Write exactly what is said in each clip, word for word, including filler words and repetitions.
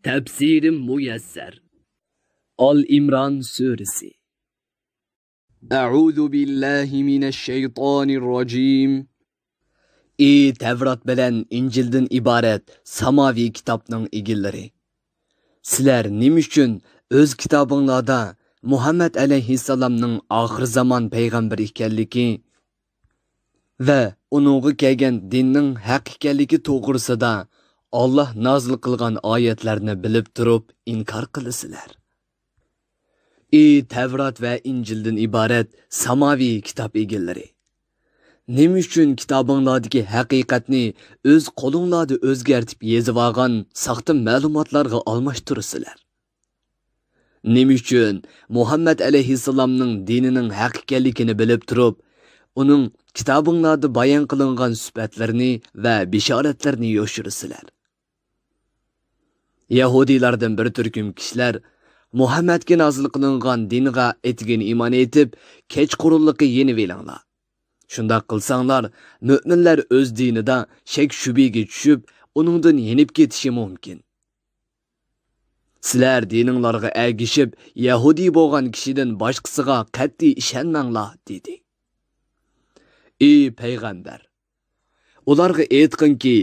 تەپسىرى مۇيەسسەر. ئال ئىمران سۈرىسى. ئەئۇزۇ بىللاھى مىنەششەيتانىرراجىم. ئى تەۋرات بىلەن ئىنجىلدىن ئىبارەت ساماۋى كىتابنىڭ ئىگىلىرى! سىلەر نېمە ئۈچۈن ئۆز كىتابىڭلاردا مۇھەممەد ئەلەيھىسسالامنىڭ ئاخىر زامان پەيغەمبىرى ئىكەنلىكى ۋە ئۇنىڭغا كەلگەن دىننىڭ ھەق ئىكەنلىكى توغرىسىدا ئاللاھ نازىل قىلغان ئايەتلەرنى بىلىپ تۇرۇپ ئىنكار قىلىسىلەر؟ ئى تەۋرات ۋە ئىنجىلدىن ئىبارەت ساماۋى كىتاب ئىگىلىرى! نېمە ئۈچۈن كىتابىڭلاردىكى ھەقىقەتنى ئۆز قولۇڭلاردا ئۆزگەرتىپ يېزىۋالغان ساختا مەلۇماتلارغا ئالماشتۇرىسىلەر؟ نېمە ئۈچۈن مۇھەممەد ئەلەيھىسسالامنىڭ دىنىنىڭ ھەق ئىكەنلىكىنى بىلىپ تۇرۇپ، ئۇنىڭ كىتابىڭلاردا بايان قىلىنغان سۈپەتلىرىنى ۋە بېشارەتلەرنى يوشۇرىسىلەر؟ يەھۇدىيلاردىن بىر تۈركۈم كىشىلەر مۇھەممەدكە نازىل قىلىنغان دىنغا ئەتىگىن ئىمان ئېيتىپ، كەچقۇرۇنلۇقى يېنىۋېلىڭلار. شۇنداق قىلساڭلار، مۆمىنلەر ئۆز دىنىدا شەك-شۈبھىگە چۈشۈپ، ئۇنىڭدىن يېنىپ كېتىشى مۇمكىن. سىلەر دىنىڭلارغا ئەگىشىپ، يەھۇدىي بولغان كىشىدىن باشقىسىغا قەتئىي ئىشەنمەڭلار، دېدى. ئى پەيغەمبەر! ئۇلارغا ئېيتقىنكى،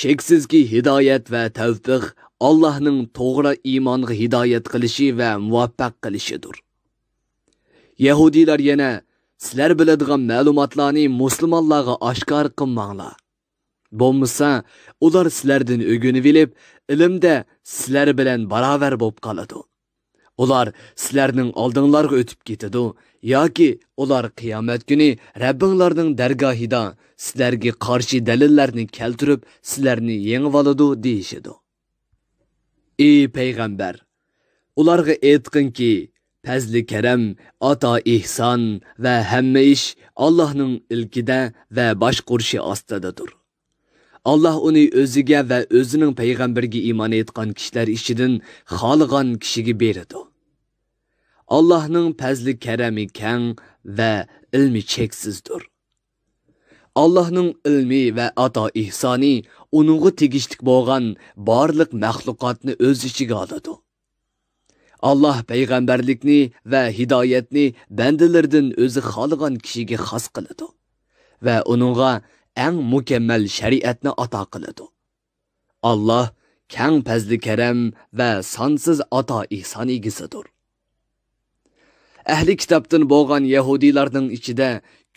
شەكسىزكى، ھىدايەت ۋە تەۋپىق ئاللاھنىڭ توغرا ئىمانغا ھىدايەت قىلىشى ۋە مۇۋەپپەق قىلىشىدۇر. يەھۇدىيلار يەنە، سىلەر بىلىدىغان مەلۇماتلارنى مۇسۇلمانلارغا ئاشكارا قىلماڭلار. بولمىسا، ئۇلار سىلەردىن ئۆگىنىۋېلىپ، ئىلىمدە سىلەر بىلەن باراۋەر بولۇپ قالىدۇ. ئۇلار سىلەرنىڭ ئالدىڭلارغا ئۆتۈپ كېتىدۇ ياكى ئۇلار قىيامەت كۈنى رەببىڭلارنىڭ دەرگاھىدا سىلەرگە قارشى دەلىللەرنى كەلتۈرۈپ، سىلەرنى يېڭىۋالىدۇ، دېيىشىدۇ. ئى پەيغەمبەر! ئۇلارغا ئېيتقىنكى، پەزلى-كەرەم، ئاتا-ئېھسان ۋە ھەممە ئىش ئاللاھنىڭ ئىلكىدە ۋە باشقۇرۇشى ئاستىدىدۇر. ئاللاھ ئۇنى ئۆزىگە ۋە ئۆزىنىڭ پەيغەمبىرىگە ئىمان ئېيتقان كىشىلەر ئىچىدىن خالىغان كىشىگە بېرىدۇ. ئاللاھنىڭ پەزلى-كەرىمى كەڭ ۋە ئىلمى چەكسىزدۇر. ئاللاھنىڭ ئىلمى ۋە ئاتا-ئېھسانى ئۇنىڭغا تېگىشلىك بولغان بارلىق مەخلۇقاتنى ئۆز ئىچىگە ئالىدۇ. ئاللاھ پەيغەمبەرلىكنى ۋە ھىدايەتنى بەندىلىرىدىن ئۆزى خالىغان كىشىگە خاس قىلىدۇ ۋە ئۇنىڭغا ئەڭ مۇكەممەل شەرىئەتنى ئاتا قىلىدۇ. ئاللاھ كەڭ پەزلى-كەرەم ۋە سانسىز ئاتا-ئېھسان ئىگىسىدۇر. ئەھلى كىتابتىن بولغان يەھۇدىيلارنىڭ ئىچىدە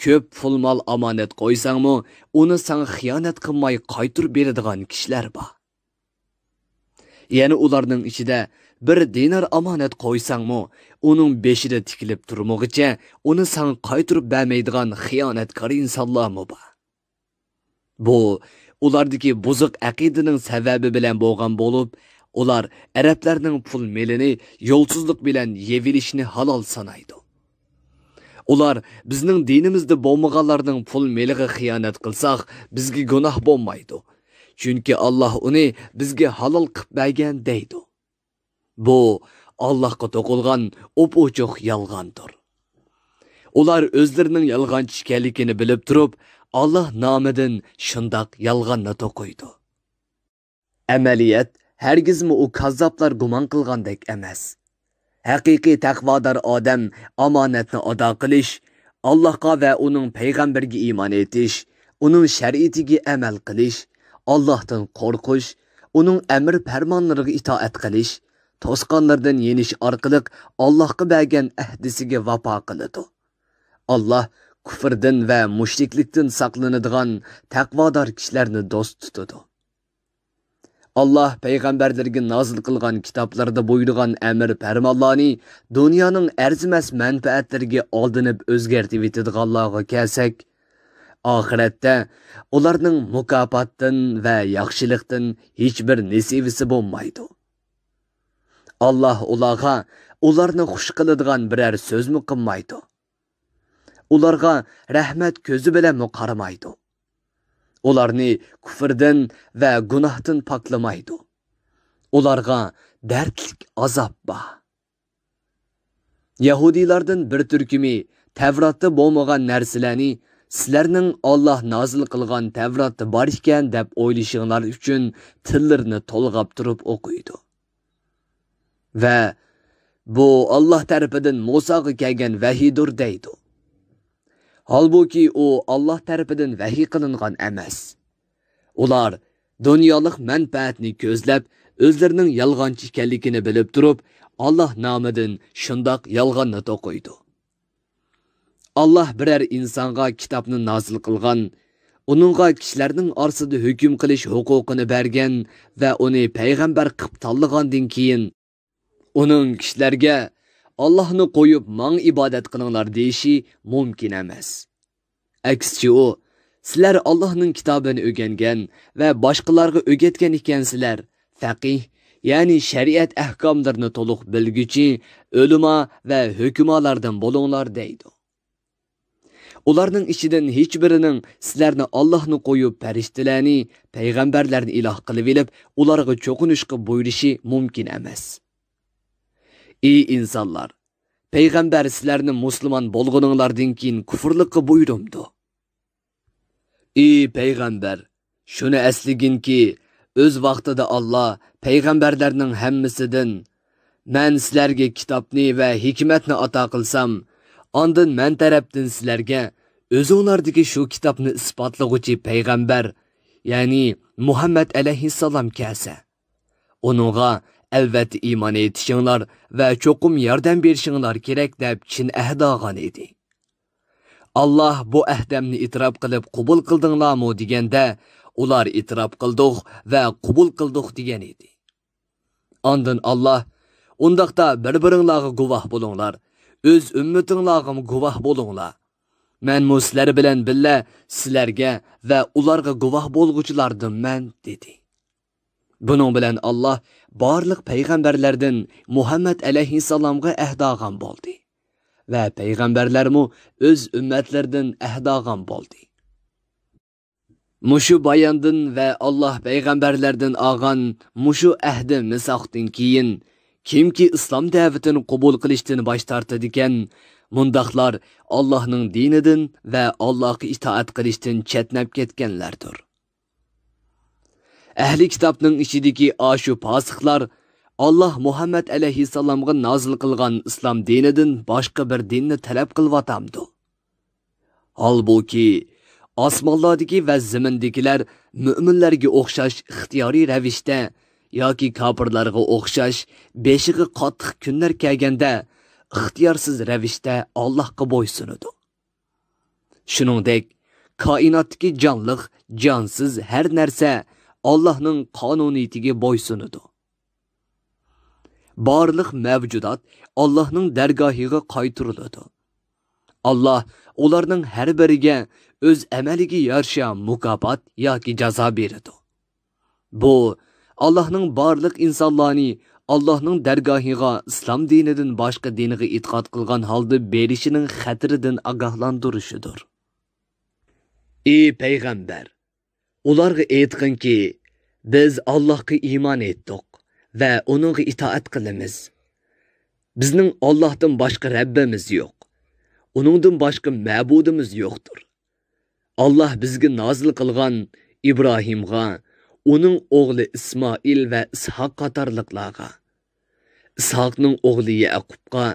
كۆپ پۇل-مال ئامانەت قويساڭمۇ، ئۇنى ساڭا خىيانەت قىلماي قايتۇرۇپ بېرىدىغان كىشىلەر بار. يەنە ئۇلارنىڭ ئىچىدە بىر دىنار ئامانەت قويساڭمۇ، ئۇنىڭ بېشىدا تىكىلىپ تۇرمىغۇچە ئۇنى ساڭا قايتۇرۇپ بەرمەيدىغان خىيانەتكار ئىنسانلارمۇ بار. بۇ ئۇلاردىكى بۇزۇق ئەقىدىنىڭ سەۋەبى بىلەن بولغان بولۇپ، ئۇلار ئەرەبلەرنىڭ پۇل-مېلىنى يولسىزلىق بىلەن يەۋېلىشنى ھالال سانايدۇ. ئۇلار، بىزنىڭ دىنىمىزدە بولمىغانلارنىڭ پۇل-مېلىغا خىيانەت قىلساق، بىزگە گۇناھ بولمايدۇ، چۈنكى ئاللاھ ئۇنى بىزگە ھالال قىلىپ بەرگەن، دەيدۇ. بۇ ئاللاھقا توقۇلغان ئوپئوچۇق يالغاندۇر. ئۇلار ئۆزلىرىنىڭ يالغانچى ئىكەنلىكىنى بىلىپ تۇرۇپ، ئاللاھ نامىدىن شۇنداق يالغاننى توقۇيدۇ. ئەمەلىيەت ھەرگىزمۇ ئۇ كاززاپلار گۇمان قىلغاندەك ئەمەس. ھەقىقىي تەقۋادار ئادەم ئامانەتنى ئادا قىلىش، ئاللاھقا ۋە ئۇنىڭ پەيغەمبىرىگە ئىمان ئېيتىش، ئۇنىڭ شەرىئىتىگە ئەمەل قىلىش، ئاللاھتىن قورقۇش، ئۇنىڭ ئەمىر-پەرمانلىرىغا ئىتائەت قىلىش، توسقانلىرىدىن يېنىش ئارقىلىق ئاللاھقا بەرگەن ئەھدىسىگە ۋاپا قىلىدۇ. ئاللاھ كۇفردىن ۋە مۇشرىكلىكتىن ساقلىنىدىغان تەقۋادار كىشىلەرنى دوست تۇتىدۇ. ئاللاھ پەيغەمبەرلىرىگە نازىل قىلغان كىتابلىرىدا بۇيرۇغان ئەمىر-پەرمانلارنى دۇنيانىڭ ئەرزىمەس مەنپەئەتلىرىگە ئالدىنىپ ئۆزگەرتىۋېتىدىغانلارغا كەلسەك، ئاخىرەتتە ئۇلارنىڭ مۇكاپاتتىن ۋە ياخشىلىقتىن ھېچبىر نېسىۋىسى بولمايدۇ. ئاللاھ ئۇلارغا ئۇلارنى خۇش قىلىدىغان بىرەر سۆزمۇ قىلمايدۇ. ئۇلارغا رەھمەت كۆزى بىلەنمۇ قارىمايدۇ. ئۇلارنى كۇفردىن ۋە گۇناھتىن پاكلىمايدۇ. ئۇلارغا دەردلىك ئازاب بار. يەھۇدىيلاردىن بىر تۈركۈمى تەۋراتتا بولمىغان نەرسىلەرنى سىلەرنىڭ ئاللاھ نازىل قىلغان تەۋراتتا بار ئىكەن دەپ ئويلىشىڭلار ئۈچۈن تىللىرىنى تولغاپ تۇرۇپ ئوقۇيدۇ. ۋە «بۇ ئاللاھ تەرىپىدىن مۇساغا كەلگەن ۋەھىيدۇر» دەيدۇ. ھالبۇكى، ئۇ ئاللاھ تەرىپىدىن ۋەھىي قىلىنغان ئەمەس. ئۇلار دۇنيالىق مەنپەئەتنى كۆزلەپ، ئۆزلىرىنىڭ يالغانچى ئىكەنلىكىنى بىلىپ تۇرۇپ، ئاللاھ نامىدىن شۇنداق يالغاننى توقۇيدۇ. ئاللاھ بىرەر ئىنسانغا كىتابنى نازىل قىلغان، ئۇنىڭغا كىشىلەرنىڭ ئارىسىدا ھۆكۈم قىلىش ھوقۇقىنى بەرگەن ۋە ئۇنى پەيغەمبەر قىلىپ تاللىغاندىن كېيىن، ئۇنىڭ كىشىلەرگە «ئاللاھنى قويۇپ، ماڭا ئىبادەت قىلىڭلار» دېيىشى مۇمكىن ئەمەس. ئەكسىچە ئۇ، «سىلەر ئاللاھنىڭ كىتابىنى ئۆگەنگەن ۋە باشقىلارغا ئۆگەتكەن ئىكەنسىلەر، فەقىھ، يەنى شەرىئەت ئەھكاملىرىنى تولۇق بىلگۈچى ئۆلىما ۋە ھۆكۈمالاردىن بولۇڭلار» دەيدۇ. ئۇلارنىڭ ئىچىدىن ھېچبىرىنىڭ سىلەرنى ئاللاھنى قويۇپ پەرىشتىلەرنى، پەيغەمبەرلەرنى ئىلاھ قىلىۋېلىپ، ئۇلارغا چوقۇنۇشقا بۇيرۇشى مۇمكىن ئەمەس. ئى ئىنسانلار! پەيغەمبەر سىلەرنى مۇسۇلمان بولغىنىڭلاردىن كېيىن كۇفۇرلۇققا بۇيرۇمدۇ؟ ئى پەيغەمبەر! شۇنى ئەسلىگىنكى، ئۆز ۋاقتىدا ئاللاھ پەيغەمبەرلەرنىڭ ھەممىسىدىن، «مەن سىلەرگە كىتابنى ۋە ھېكمەتنى ئاتا قىلسام، ئاندىن مەن تەرەپتىن سىلەرگە ئۆزۈڭلاردىكى شۇ كىتابنى ئىسپاتلىغۇچى پەيغەمبەر، يەنى مۇھەممەد ئەلەيھىسسالام كەلسە، ئۇنىڭغا ئەلۋەتتە ئىمان ئېيتىشىڭلار ۋە چوقۇم ياردەم بېرىشىڭلار كېرەك» دەپ چىن ئەھدى ئالغان ئىدى. ئاللاھ «بۇ ئەھدەمنى ئېتىراپ قىلىپ قوبۇل قىلدىڭلارمۇ؟» دېگەندە، ئۇلار «ئېتىراپ قىلدۇق ۋە قوبۇل قىلدۇق» دېگەن ئىدى. ئاندىن ئاللاھ، «ئۇنداقتا بىر-بىرىڭلارغا گۇۋاھ بولۇڭلار، ئۆز ئۈممىتىڭلارغىمۇ گۇۋاھ بولۇڭلار. مەنمۇ سىلەر بىلەن بىللە سىلەرگە ۋە ئۇلارغا گۇۋاھ بولغۇچىلاردىنمەن» دېدى. بۇنىڭ بىلەن ئاللاھ بارلىق پەيغەمبەرلەردىن مۇھەممەد ئەلەيھىسسالامغا ئەھدى ئالغان بولدى ۋە پەيغەمبەرلەرمۇ ئۆز ئۈممەتلىرىدىن ئەھدى ئالغان بولدى. مۇشۇ باياندىن ۋە ئاللاھ پەيغەمبەرلەردىن ئالغان مۇشۇ ئەھدى مىساقتىن كېيىن، كىمكى ئىسلام دەۋىتىنى قوبۇل قىلىشتىن باش تارتىدىكەن، مۇنداقلار ئاللاھنىڭ دىنىدىن ۋە ئاللاھقا ئىتائەت قىلىشتىن چەتنەپ كەتكەنلەردۇر. ئەھلى كىتابنىڭ ئىچىدىكى ئاشۇ پاسىقلار ئاللاھ مۇھەممەد ئەلەيھىسسالامغا نازىل قىلغان ئىسلام دىنىدىن باشقا بىر دىننى تەلەپ قىلىۋاتامدۇ؟ ھالبۇكى، ئاسمانلاردىكى ۋە زېمىندىكىلەر مۆمىنلەرگە ئوخشاش ئىختىيارىي رەۋىشتە ياكى كاپىرلارغا ئوخشاش بېشىغا قاتتىق كۈنلەر كەلگەندە ئىختىيارسىز رەۋىشتە ئاللاھقا بويسۇنىدۇ. شۇنىڭدەك، كائىناتتىكى جانلىق، جانسىز ھەر نەرسە ئاللاھنىڭ قانۇنىيىتىگە بويسۇنىدۇ. بارلىق مەۋجۇدات ئاللاھنىڭ دەرگاھىغا قايتۇرۇلىدۇ. ئاللاھ ئۇلارنىڭ ھەر بىرىگە ئۆز ئەمەلىگە يارىشا مۇكاپات ياكى جازا بېرىدۇ. بۇ، ئاللاھنىڭ بارلىق ئىنسانلارنى ئاللاھنىڭ دەرگاھىغا ئىسلام دىنىدىن باشقا دىنغا ئېتىقاد قىلغان ھالدا بېرىشىنىڭ خەتىرىدىن ئاگاھلاندۇرۇشىدۇر. ئى پەيغەمبەر! ئۇلارغا ئېيتقىنكى، بىز ئاللاھقا ئىمان ئېيتتۇق ۋە ئۇنىڭغا ئىتائەت قىلىمىز. بىزنىڭ ئاللاھتىن باشقا رەببىمىز يوق. ئۇنىڭدىن باشقا مەبۇدىمىز يوقتۇر. ئاللاھ بىزگە نازىل قىلغان ئىبراھىمغا، ئۇنىڭ ئوغلى ئىسمائىل ۋە ئىسھاق قاتارلىقلارغا، ئىسھاقنىڭ ئوغلى يەقۇبقا،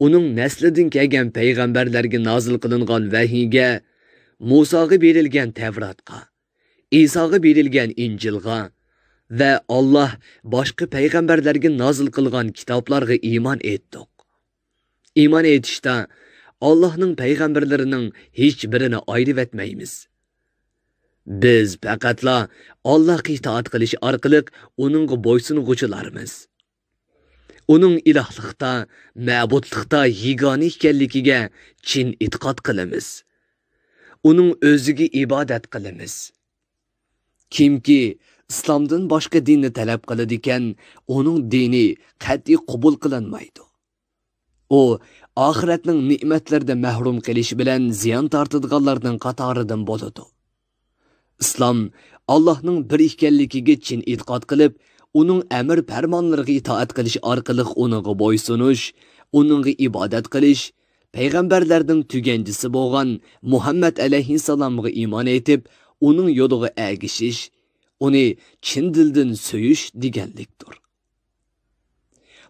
ئۇنىڭ نەسلىدىن كەلگەن پەيغەمبەرلەرگە نازىل قىلىنغان ۋەھىيگە، مۇساغا بېرىلگەن تەۋراتقا، ئىساغا بېرىلگەن ئىنجىلغا ۋە ئاللاھ باشقا پەيغەمبەرلەرگە نازىل قىلغان كىتابلارغا ئىمان ئېيتتۇق. ئىمان ئېيتىشتا ئاللاھنىڭ پەيغەمبەرلىرىنىڭ ھېچبىرىنى ئايرىۋەتمەيمىز. بىز پەقەتلا ئاللاھقا ئىتائەت قىلىش ئارقىلىق ئۇنىڭغا بويسۇنغۇچىلارمىز. ئۇنىڭ ئىلاھلىقتا، مەبۇدلۇقتا يېگانە ئىكەنلىكىگە چىن ئېتىقاد قىلىمىز. ئۇنىڭ ئۆزىگە ئىبادەت قىلىمىز. كىمكى ئىسلامدىن باشقا دىننى تەلەپ قىلىدىكەن، ئۇنىڭ دىنى قەتئىي قوبۇل قىلىنمايدۇ. ئۇ ئاخىرەتنىڭ نېمەتلىرىدىن مەھرۇم قېلىش بىلەن زىيان تارتىدىغانلارنىڭ قاتارىدىن بولىدۇ. ئىسلام ئاللاھنىڭ بىر ئىكەنلىكىگە چىن ئېتىقاد قىلىپ، ئۇنىڭ ئەمىر پەرمانلىرىغا ئىتائەت قىلىش ئارقىلىق ئۇنىڭغا بويسۇنۇش، ئۇنىڭغا ئىبادەت قىلىش، پەيغەمبەرلەرنىڭ تۈگەنچىسى بولغان مۇھەممەد ئەلەيھىسسالامغا ئىمان ئېيتىپ، ئۇنىڭ يولىغا ئەگىشىش، ئۇنى چىن دىلدىن سۆيۈش دېگەنلىكتۇر.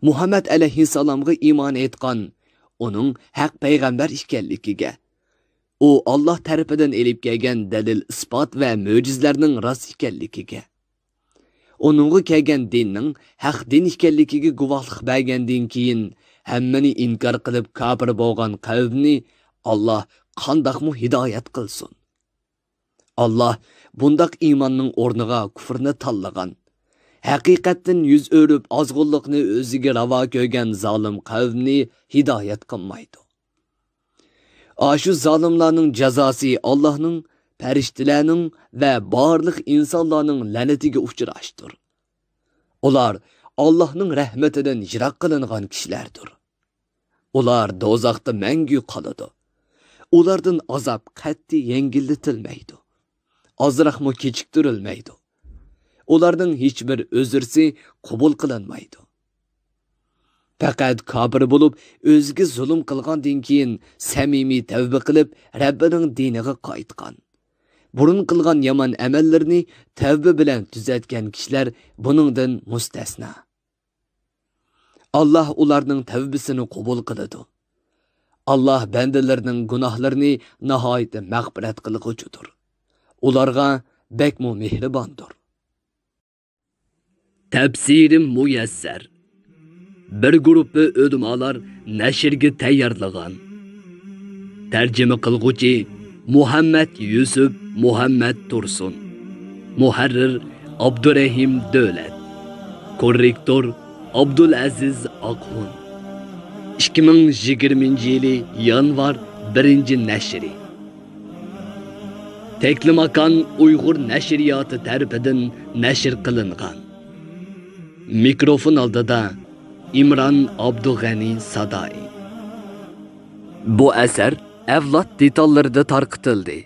مۇھەممەد ئەلەيھىسسالامغا ئىمان ئېيتقان، ئۇنىڭ ھەق پەيغەمبەر ئىكەنلىكىگە، ئۇ ئاللاھ تەرىپىدىن ئېلىپ كەلگەن دەلىل-ئىسپات ۋە مۆجىزىلەرنىڭ راست ئىكەنلىكىگە، ئۇنىڭغا كەلگەن دىننىڭ ھەق دىن ئىكەنلىكىگە گۇۋاھلىق بەرگەندىن كېيىن، ھەممىنى ئىنكار قىلىپ كاپىر بولغان قەۋمنى ئاللاھ قانداقمۇ ھىدايەت قىلسۇن؟ ئاللاھ بۇنداق ئىماننىڭ ئورنىغا كۇفرنى تاللىغان، ھەقىقەتتىن يۈز ئۆرۈپ ئازغۇنلۇقنى ئۆزىگە راۋا كۆرگەن زالىم قەۋمنى ھىدايەت قىلمايدۇ. ئاشۇ زالىملارنىڭ جازاسى ئاللاھنىڭ، پەرىشتىلەرنىڭ ۋە بارلىق ئىنسانلارنىڭ لەنىتىگە ئۇچراشتۇر. ئۇلار ئاللاھنىڭ رەھمىتىدىن يىراق قىلىنغان كىشىلەردۇر. ئۇلار دوزاختا مەڭگۈ قالىدۇ. ئۇلاردىن ئازاب قەتئىي يەڭگىللىتىلمەيدۇ. ئازراقمۇ كېچىكتۈرۈلمەيدۇ. ئۇلارنىڭ ھېچبىر ئۆزرىسى قوبۇل قىلىنمايدۇ. پەقەت كاپىر بولۇپ، ئۆزىگە زۇلۇم قىلغاندىن كېيىن سەمىمىي تەۋبە قىلىپ، رەببىنىڭ دىنىغا قايتقان، بۇرۇن قىلغان يامان ئەمەللىرىنى تەۋبە بىلەن تۈزەتكەن كىشىلەر بۇنىڭدىن مۇستەسنا. ئاللاھ ئۇلارنىڭ تەۋبىسىنى قوبۇل قىلىدۇ. ئاللاھ بەندىلىرىنىڭ گۇناھلىرىنى ناھايىتى مەغپىرەت قىلغۇچىدۇر. ئۇلارغا بەكمۇ مېھرىباندۇر. تەپسىرى مۇيەسسەر. بىر گۇرۇپپا ئۆلىمالار نەشرگە تەييارلىغان. تەرجىمە قىلغۇچى مۇھەممەد يۈسۈپ مۇھەممەد تۇرسۇن. مۇھەررىر ئابدۇرەھىم دۆلەت. كوررېكتور ئابدۇلئەزىز ئاقخۇن. ئىككى مىڭ يىگىرمىنچى يىلى يانۋار بىرىنچى نەشرى. تەكلىماكان ئۇيغۇر نەشرىياتى تەرىپىدىن نەشر قىلىنغان. مىكروفون ئالدىدا ئىمران ئابدۇغەنى سادائى. بۇ ئەسەر ئەۋلاد دېتاللىرىدا تارقىتىلدى.